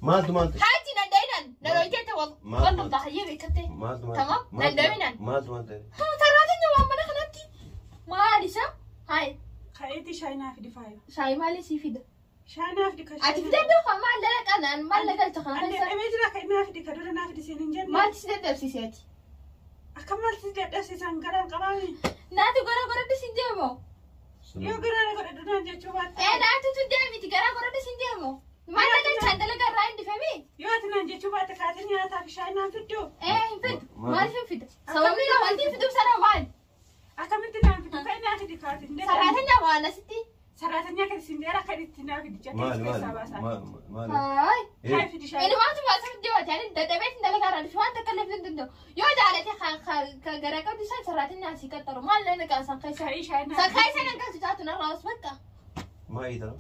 Maaltu maaltu? Haaji nan dha'inan na dhoyteete wal lolta hayyee beekatte. Maaltu maaltu? Tamam, nan dha'inan. Maaltu maaltu? Saraatiin waan mana kanatti. Maal isa? Hayi. Ka'eeti shaayii naa fidi faayo. Shaayii maalii sii fida? Shaayii naa fidi ka Ati fidadhu kan maal dalaqanaan maal lagalcha kana Ani keessa? dadhabee jira kan naa fidi ka dura naa fidi siin hin jenne. Maalti si dadhabsiise ati? Akka maalti si dadhabsiisan garaan qabaami. Naati gora goradhu siin deemo. Yoo garaa godhadhu naan jechuu baatte. Ee naati tu deemiti garaa goradhu siin deemo. Maal lagalchaan dalaga irraa hin dhifamii? Yoo ati naan jechuu baatte kaatee nyaataaf shaayii naan fiddu. Ee hin fidu. Maaliif hin fidu? Sababni isaa wanti hin fiduuf sana maali? Akkamitti naan fidu? Kan naa fidi kaatee hin dadhabne. Saraatiin waan asitti. Saraatanyaa kan isin dheeraa kan itti naa fidi jettee Maali keessaa maali? baasaa. Maali? Hayi. Shaayii fidi shaayii. Inumaatu baasa fidee waati ani dadhabeetiin dalagaa irraa dhufe waan takka illee fiduu hin danda'u. Yoo jaalate kan garaa qabdu san saraatiin asii qaxxaru maal lana qaba san keessa. Shaayii shaayii naa San keessa nan galchu taatu narraa os bakka. Maali ta'a?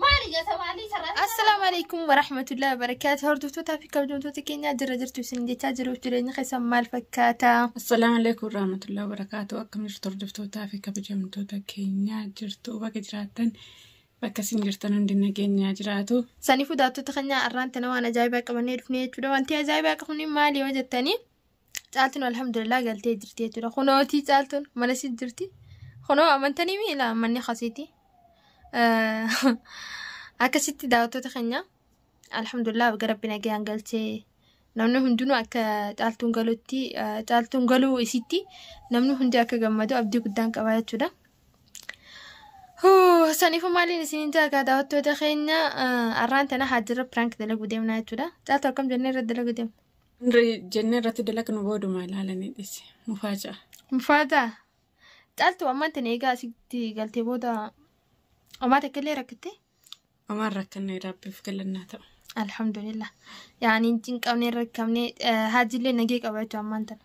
Maali jasa maali saraatiin. Assalaamu alaikum warahmatullahi wabarakaatu. Hordoftootaa fi kabajamtoota keenyaa jira jirtu isin jechaa jiruuf jireenya keessan maal fakkaata? Assalaamu alaikum warahmatullahi wabarakaatu. Akkam jirtu hordoftootaa fi kabajamtoota keenyaa jirtu bakka jiraattan bakka isin jirtan hundi nageenyaa jiraatu. Saniifuu daawwattoota keenyaa arraan tana waan ajaa'ibaa qabannee dhufnee jechuudha. Wanti ajaa'ibaa qabnu maali yoo jettanii caaltuun alhamdulillah galtee jirti jechuudha. Kunootii caaltuun mana si jirti. Kunoo amantanii miila manni kasiiti. Akkasitti daawwattoota keenya alhamdulillah gara rabbi nagayaan galchee namni hundinuu akka caaltuun galutti caaltuun galuu isitti namni hundi akka gammadu abdii guddaan qaba jechuudha. Saniifuu maaliin isiniin jaagaa daawwattoota keenya arraan tana haajirra piraank dalaguu deemnaa jechuudha. Caaltuu akkam jennee irra dalaguu deemna? Jennee irratti dalagnu booduma ilaalanii dhisi. Mufaaja'a. Mufaataa. Caaltuu ammaan tana egaa asitti galtee booda homaa takka illee rakkattee? Homaan rakkannee rabbiif galannaa ta'u. Alhamdulillah. Yaani hin cinqabnee rakkamnee haajillee nagee qaba jechuudha ammaan tana.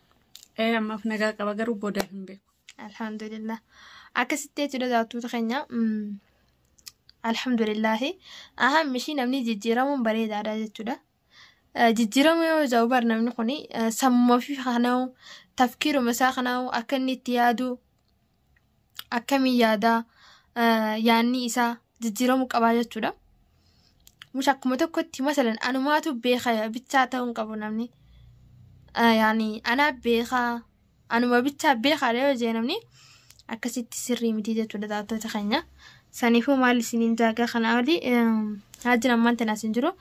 Ee ammaaf nagaa qaba garuu booda hin beeku. Alhamdulillah. Akkasitti jechuudha daawwattoota keenya. Alhamdulillahi. Ahammi ishii namni jijjiiramuun bareedaadha jechuudha. Jijjiiramuu yoo jedhu bar namni kuni sammuu fi kanaa'u tafkiiruma isaa kanaa'u akka inni itti yaadu akkamiin yaadaa yaanni isaa jijjiiramuu qabaa jechuudha. Mush akkuma tokkotti masalan anumaatu beeka bichaa ta'uu hin qabu namni. Yaani anaa beekaa anuma bichaa beekaadha yoo jee namni akkasitti sirrii miti jechuudha daawwattoota keenya. Saniifuu maal isiniin jaagaa kana oli haajin ammaan tanaas hin jiru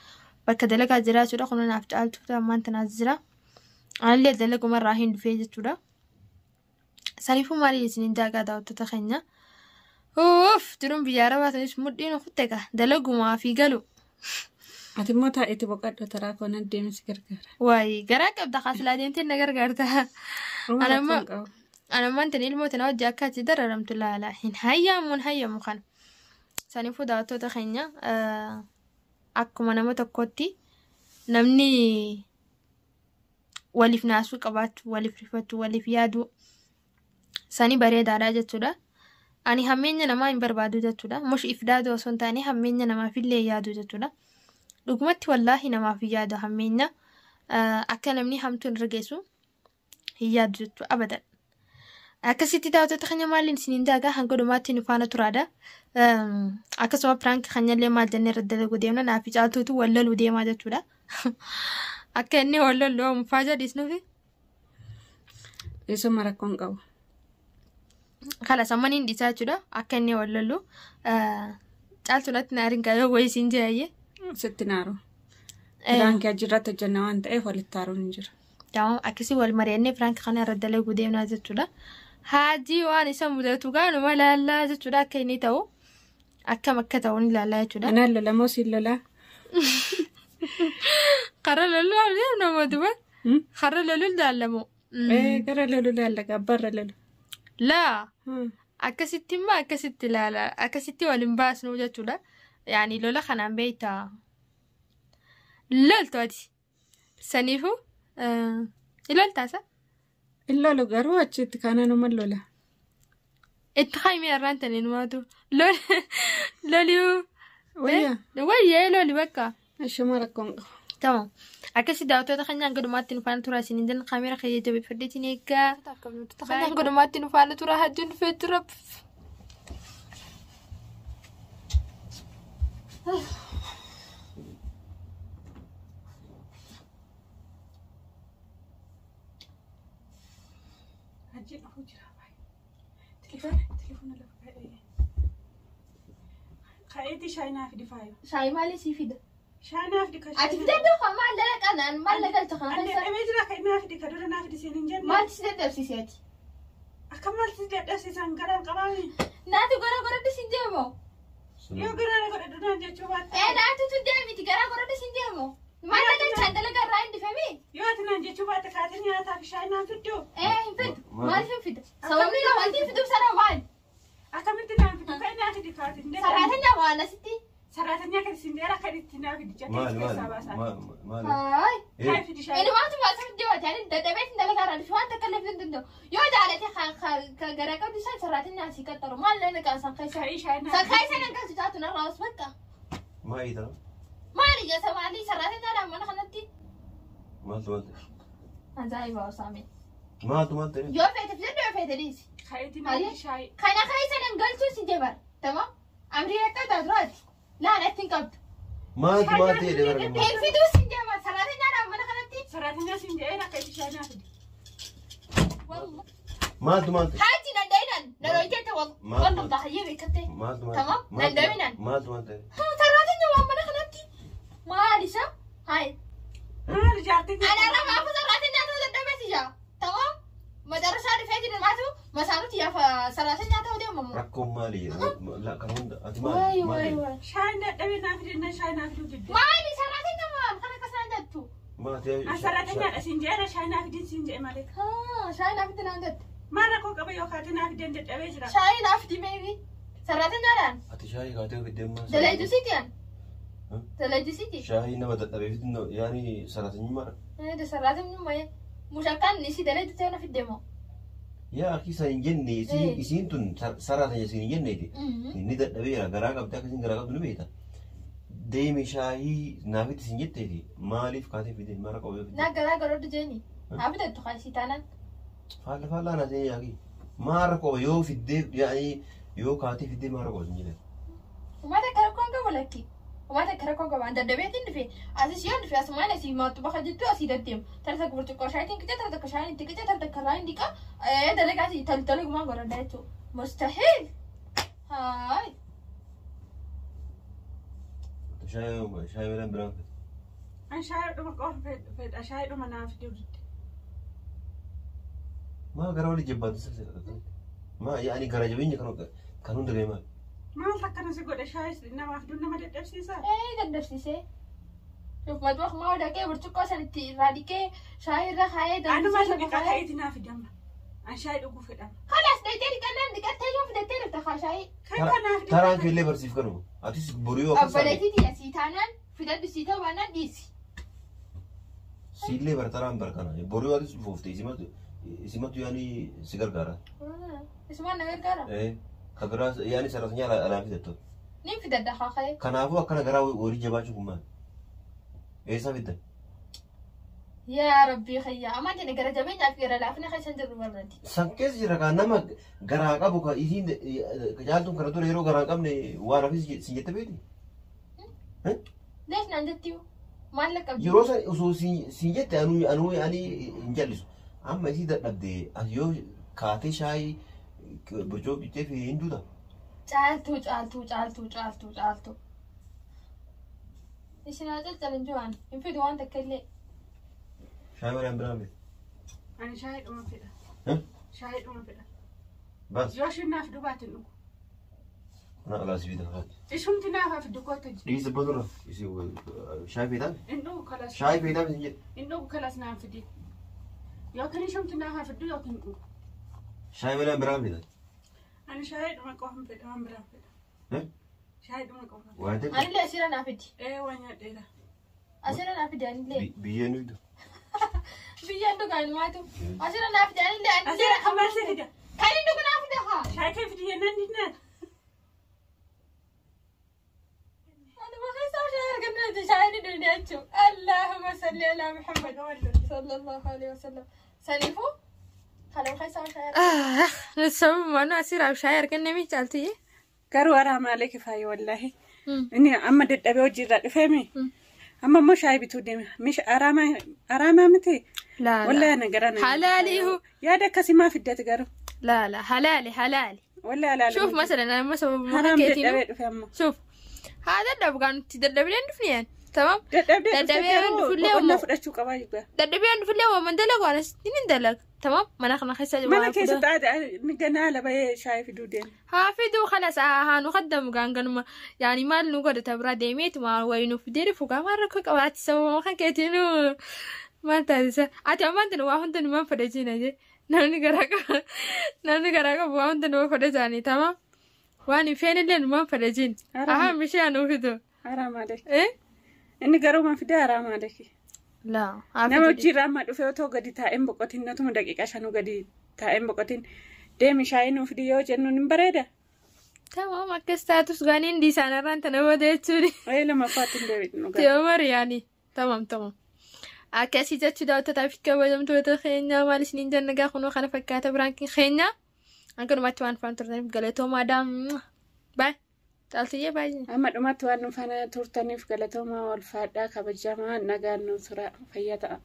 bakka dalagaa jira jechuudha. Kun naaf caaltuutu ammaan tanaas jira. Anillee dalagumarraa hin dhufee jechuudha. Saniifuu maal isiniin jaagaa daawwattoota keenya. Uff jiruun biyya arabaa tanis mudhiin ofitti egaa dalagumaa fi galu. Ati immoo taa'eeti boqodhu taraa koo nan deeme si gargaara. Waayii garaa qabda kaasilaa deemtee na gargaarta. Anammaan tani ilmoo tana hojii akka ati dararamtu laala hin hayyamu hin hayyamu kana. Saniifuu daawwattoota keenya akkuma nama tokkotti namni waliif naasuu qabaachuu, waliif rifachuu, waliif yaaduu sani bareedaadha jechuudha. Ani hammeenya namaa hin barbaadu jechuudha. Mush if daaduu osoo hin taane hammeenya namaafillee yaadu jechuudha. Dhugumatti wallaahi namaaf hin yaadu hammeenya akka namni hamtuun irra geessu hin yaadu jechuudha abadan. Akkasitti daawwattoota keenya maaliin isiniin daagaa hanga dhumaatti nu faana turaadha. Akkasuma piraank keenyallee maal jennee irra dalaguu deemna naaf caaltuutu wal loluu deemaa jechuudha. Akka inni wal lollu mufaaja dhiisnuufi. Dhiisuma rakkoon qabu. Kala sammaniin dhiisaa jechuudha. Akka inni wal lollu caaltuu natti na arinkaa yoo wayii siin jedhayyee. Sitti naaru. Piraankii achirratti hojjenna waan ta'eef walitti haaruun hin jiru. Tamam akkasii wal mari'annee piraank kana irra dalaguu deemnaa jechuudha. Haajii waan isa mudatu gaanuma ilaallaa jechuudha akka inni ta'u akkam akka ta'u ni ilaallaa jechuudha. Anaan lola moo siin lolaa? Karra loluu deemna mootummaa. Karra loluu ilaallamu. Ee gara loluu ilaalla gabbaarra lolu. Laa akkasitti immoo akkasitti ilaala akkasitti waliin baasnu jechuudha. Yaani lola kanaan beektaa. Loltu ati. Saniifuu iloltaasa. In lolu garuu achitti kaananuma lola. Itti haimee irraan tani numaatu. Loliu. Wayyaa. Wayyee loli bakka. Ishuma rakkoon qabu. Tamam. Akkasi daawwattoota keenya hanga dhumaatti nu faana tura isiniin jenna kaameera kiyya jabeeffadheetiin eeggaa. Hanga dhumaatti nu faana tura hajjuun dhufee tura. Hajjiin dhufuu jira baay'ee. Telefoona telefoona lafa kaa'ee. Ka'eeti shaayii naa fidi faayo. Shaayii maalii sii fida? Shaayii naa fidi ka Ati fidadhu kan maal dalaqanaan maal dagalcha kana Ani keessa? dadhabee jira ka naa fidi ka dura naa fidi siin hin jenne. Maalti si dadhabsiise ati? Akka maalti si dadhabsiisan garaan qabaami. Naatu gara godhadhu sin deemo. Yoo garaa godhadhu naan jechuu baatte. Ee naatu tun deemiti garaa godhadhu sin deemo. Maal dagalchaan dalaga irraa hin dhifame? Yoo ati naan jechuu baatte kaatee nyaataaf shaayii naan fiddu. Ee hin fidu. Maal? Maaliif hin fidu? Sababni wanti hin fiduuf sana maali? Akkamitti naan fidu kan naa fidi kaatee hin dadhabne. Saraatanyaa waan asitti. Saraatanyaa kan isin dheeraa kan itti naa fidi jettee Maali keessaa maali baasaa. maali maali? Haay. Kaayii fidi shaayii. Inumaatu baasa fidee waati ani dadhabeetiin dalagaa irraa dhufe waan takka illee fiduu hin danda'u. Yoo jaalate kan garaa qabdu san saraatanyaa asii qaxxaru maal lana qaasan keessa. Shaayii shaayii naa San fidi. keessa nan galchu taatu narraa os bakka. Maali ta'a? Maali jasa maali saraatanyaadhaan mana kanatti. Maaltu maal ta'e? Ajaa'iba osaame. Maaltu maal ta'e? Yoo feete fidadhu yoo feete dhiisi. Kaayiti naa fidi shaayii. Kana keessa nan galchuu si jabar. Tamam? Amrii akka taaturaati. Laan atti hin qabdu. Maaltu maal ta'e dabara gammaa? Hin fiduu si jabar saraatanyaadhaan mana kanatti. Saraatanyaa siin jedhee akka itti shaayii naa fidi. Wallah. Maaltu maal ta'e? Haji nan da'inan na dhoyteete wallah baay'ee beekatte. Maaltu maal Tamam? Nan da'inan. Maaltu maal ta'e? Saraatanyaa waan mana kanatti. Maal isa? Hayi. Maali jaartiin? Ana rafaafu saraatanyaa ta'uu dadhabeeti jaa. Tamam? Madarashaa dhufee jiru maatu masaanuti yaafa saraatanyaa ta'uu deemamu. Rakkoon maali? Kan hunda ati Wayi maali? wayi Maali? wayi. Shaayiin dadhabee naa fidi jennaan shaayii naa fiduu didde. Maali saraatanyaa maal kana akkasaan jettu? Maali? An saraatanyaadha siin jedheera shaayii naa fidin siin jedhe malee. Shaayii naaf itti naan jette. Maal rakkoo qaba yoo kaatee naa fideen dadhabee jira. Shaayii naaf dimeebi. Saraatanyaadhaan. Ati shaayii kaatee fiddee maal? Dalaydisiiti an. Dalaydisiiti. Shaayii nama dadhabee fidin yaani saraatanyaa Saraatanyaa mushakkaan isii dalaydisee na fiddeemo. Yaa akki isaan hin jenne isiin isiin tun saraatanyaa isiin hin jenneeti. Inni dadhabeera garaa qabdi akka isin garaa qabdu ni beekta. Deemi shaayii naafitti isin jetteeti maaliif kaatee fidee maal rakkoo yoo Naa fidde? garaa godhadhu jeeni. Haa fidattu kaasii taanaan. Faalla faallaa naa seenee yaaki. Maal rakkoo yoo fiddee yaani yoo kaatee fiddee maal rakkoo isin jedhe? Uummata akka rakkoon qabu lakki. Uummata akka rakkoon qabu. An dadhabeetiin dhufe. Asis yoon dhufe asumaan asii maattu bakka jettu asii daddeemu. Tara takka burcuqqoo shaayitiin qica tara takka shaayiin itti qica tara takka irraa hin dhiqa. Dalagaa asii dalagumaan godhadha jechuudha. Mustahiil. Haay. Shaayii shaayii malee biraan fedhe. An shaayii dhuma qofa fedha shaayii dhuma naa fiduu didde. Maa gara walii jabbaatu sirrii Maa yaani gara jabeenya kan kan hunda ga'e maal? Maal akkana si godhe shaayii namaa fiduun nama dadhabsiisa? Ee dadhabsiisee. Shuf madwax maa dhaqee burcuqqoo san itti irraa dhiqee shaayii irra kaayee Anuma danfisee dhiqa lafa kaayee. kaayeeti naa fidamma. An shaayii dhuguu fedhama. Kalaas dhaqee dhiqannaan dhiqattee yoo fidattee dhufta kaa shaayii. Kan kanaaf fidi. Taraan keellee barsiif kanuma. Atis boruu yoo akkas taate Obboleettii asii taanaan fidadhu sii ta'u baannaan dhiisi. siillee bara taraan bara kana boruu yoo atis dhufoofte isimatu isimatu yaani si gargaara. Isumaan na gargaara. Ee ka biraa yaani saraatanyaa alaa fidattu. Niin fidadha haa ka'ee. Kanaafuu akkana garaa walii jabaachuu kun maal? Eessaa fiddan? Yaa Rabbii khayyaa amaan jenne gara jabeenyaa fi gara laafina keessa hin jirru barreeti. San keessa jira kan nama garaa qabu kan isiin caaltuun kana dura yeroo garaa hin qabne waan hafis sin jette beekti? Lees naan jettiyu maal qabdi? Yeroo san osoo sin jette anuu anuu ani hin jallisu. Amma isii dadhabde as yoo kaatee shaayii burcoo qicxee fi hin duuta. Caaltuu caaltuu caaltuu caaltuu caaltuu. Isin haa calcalan jiran hin fidu waan takka illee. Shaayii malee biraan fedhe. Ani shaayii dhuma fedha. Shaayii dhuma fedha. Bas. Yoo ishiin naaf dhugaatiin dhugu. Mana alaa si fida kaati. Ishumti naaf hafi dhugootta jira. Dhiisa badurra. Shaayii feetaa? Hin dhugu kalas. Shaayii feetaa isin jedhe. Hin dhugu kalas naaf fidi. Yookiin ishumti naaf hafi dhugu yookiin dhugu. Shaayii malee biraan fedha. Ani shaayii dhuma qofa fedha waan biraan fedha. Shaayii dhuma qofa. Waan ta'eef Anillee asirra naa fidi. Ee waan nyaadheera. Asirra naa fidi anillee. Biyyeen fiddu. Biyyaan dhugaan maatu. Asirra naa fidi anillee anillee. Asirra kan maal si fida? Kan inni dhugu naa fida haa. Shaayii kee fidi jennaan dinnaan. Ani maqaa shaayii argannaa shaayii ni dhugna jechuudha. Allahumma salli ala Muhammad sallallahu alaihi wasallam. Saniifuu kana maqaa shaayii. Sababuma nu asirraa shaayii arganne mi caaltiyye? Garuu haraa maalee kifaaye wallaahi. Inni amma dadhabee hojiirraa dhufeemi. Amma immoo shaayii bituu deeme. Misha araamaa miti. لا لا Wallahi ana gara na. حلالي هو. Yaada akkasii maa fiddate garuu. لا لا، حلالي حلالي. Wallahi halaali. شوف مثلا انا مثلا Haraam حكيتي dadhabee dhufe amma. شوف هذا اللي نبغى تدبلين دفنيان تمام. Dadhabdee dhufe Dadhabee garuu dhufullee boqonnaa immoo- fudhachuu qabaa jigaa. دبلين دفنيان ومن دلق وانا ستين دلق تمام ما نخنا خسر Mana keessa taa'ee ganaa labayee shaayii fiduu deema. حافظ وخلاص ها نخدم كان كان يعني ما نقعد تبرا ديميت ما وينو في ديري فوق ما ركوك وات سو ما كيتينو ما تنسى ati ammaan waa hunda numaan fedhachiina je namni garaa qaba, namni garaa qabu waa hunda numa fedhachaani. Tamam, waan hin feenillee numaan fedhachiin. Haraam. Ahaa bishaan nuufitu. Haraam aleeki. Eh. Inni garuu ma fidee haraam aleeki. Laa. Nama hojiirraa amma dhufee otoo gadi taa'een boqotin, natuma daqiiqaa 5 gadi taa'een boqotin, deemi shaayii nuuf fidi yoo jennuun hin bareeda. Tamam, akkas taatus gaaniin diisaanarraan tana booda jechuuni. Wayii lammaffaatti hin deebi'nu gara. Teomar yaani. Tamam. Akkasii jechuu daawwattoota fi kabajamtoota keenya, maal isiniin jenna gaa, kunoo kana fakkaata prankiin keenya. Akkanumatti waan faana turtaniif galatoomaa. Baay. Caaltiyyee, baay'ee. Amma dhumatti waan nu faana turtaniif galatoomaa, ulfaadhaa, kabajamaa, nagaan nu tura, fayyaa ta'a.